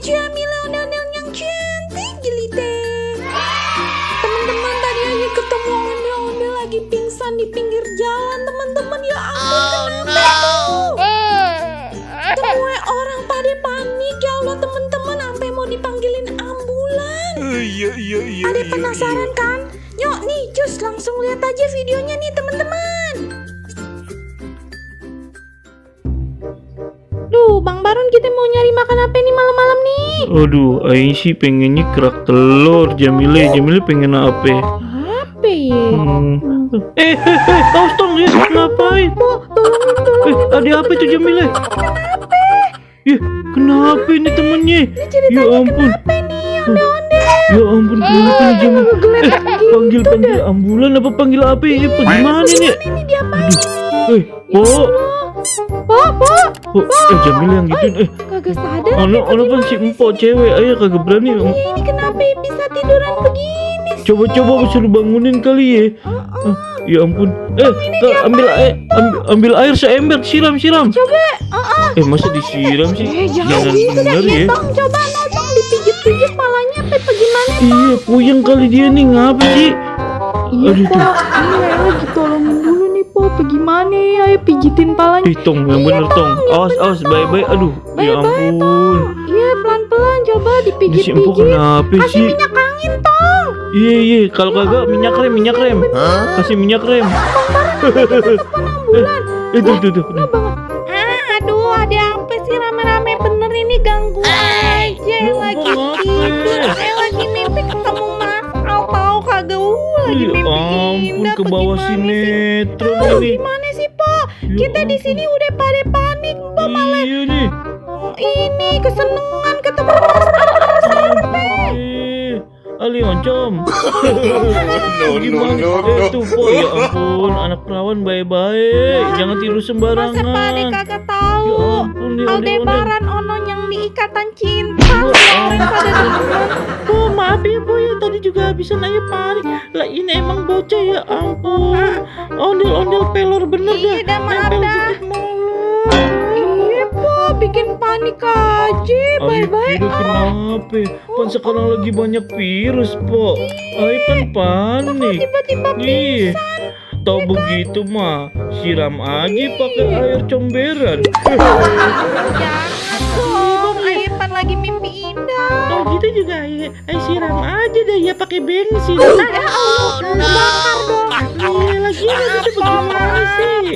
Jamila ondel-ondel yang cantik jelite. Teman-teman, tadi aja ketemu ondel-ondel lagi pingsan di pinggir jalan, teman-teman. Ya ampun, kenapa tuh? Semua orang pada panik, ya Allah teman-teman, sampai mau dipanggilin ambulan. Iya. Ada penasaran kan? Yuk nih, cus langsung lihat aja videonya nih teman-teman. Duh, Bang Baron, kita mau nyari makan apa nih malam-malam nih? Aduh, Aing sih pengennya kerak telur. Jamile pengen apa? Apa ya? Taus tong ya, ngapain? Tolongin. Ada apa itu Jamile? Kenapa ini temennya? Ini ceritanya Ya ampun. kenapa nih ondel-ondel? Ya ampun, kenapa nih Jamile? Panggil ambulan apa panggil apa ya? Gimana nih? Ini dia apa? Po. Jamile yang gituin. Kagak sadar. Ono kan si empok cewek, ayah kagak berani. Iya, ini kenapa ya bisa tiduran begini sih? Coba suruh bangunin kali ya. Ya ampun. Ambil air seember, siram. Coba. Masa disiram sih? Jangan gitu bener dah. ya. Tong, coba nodong dipijit-pijit palanya apa gimana? Iya, puyeng kali dia nih, ngapa sih? Iya, Aduh, Pak. Ini lagi tolongin dulu nih, Po. Gimana ya? Ayo pijitin palanya. Tong, yang bener Tong. Awas, baik. Aduh, ya ampun. Iya, pelan-pelan coba Ini si dipijit-pijit. empok kenapa Kasih sih? minyak angin, Tong. Iya, kalau kagak minyak rem. Kasih minyak rem. Ambulan. Itu. Aduh, ada apa sih rame-rame bener ini ganggu aja lagi tidur. Lagi mimpi ketemu Mas Al, tahu kagak? Lagi Ya mimpi ampun, indah. ke bawah sinetron ini. Gimana sih, Po? Ya Kita di sini udah pada panik, Po, malah Iya nih. ini kesenengan ketemu Mas Al sampai. Ali oncom. Gimana? Tuh Po, ya ampun, anak perawan baik-baik. Jangan tidur Masa sembarangan. pada kagak Ya tahu? ampun, nih Aldebaran ono yang di ikatan cinta. Orang pada depan. Oh maaf ya Bu ya, tadi juga habisan aja panik. Lah ini emang bocah ya ampun. Ondel pelor bener Iya, dah, maaf Nempel dah. dikit mulu. Iya, Po, bikin panik aja. Bye-bye. Kira kenapa? Pan sekarang lagi banyak virus Po. Ay pan panik. Tiba-tiba Iya. Tahu begitu mah, siram aja pakai air comberan. jangan dong. Aipan lagi mimpi indah. Oh gitu juga ya, siram aja deh ya pakai bensin. Ya Allah, bakar dong. Iya lagi itu bagaimana sih?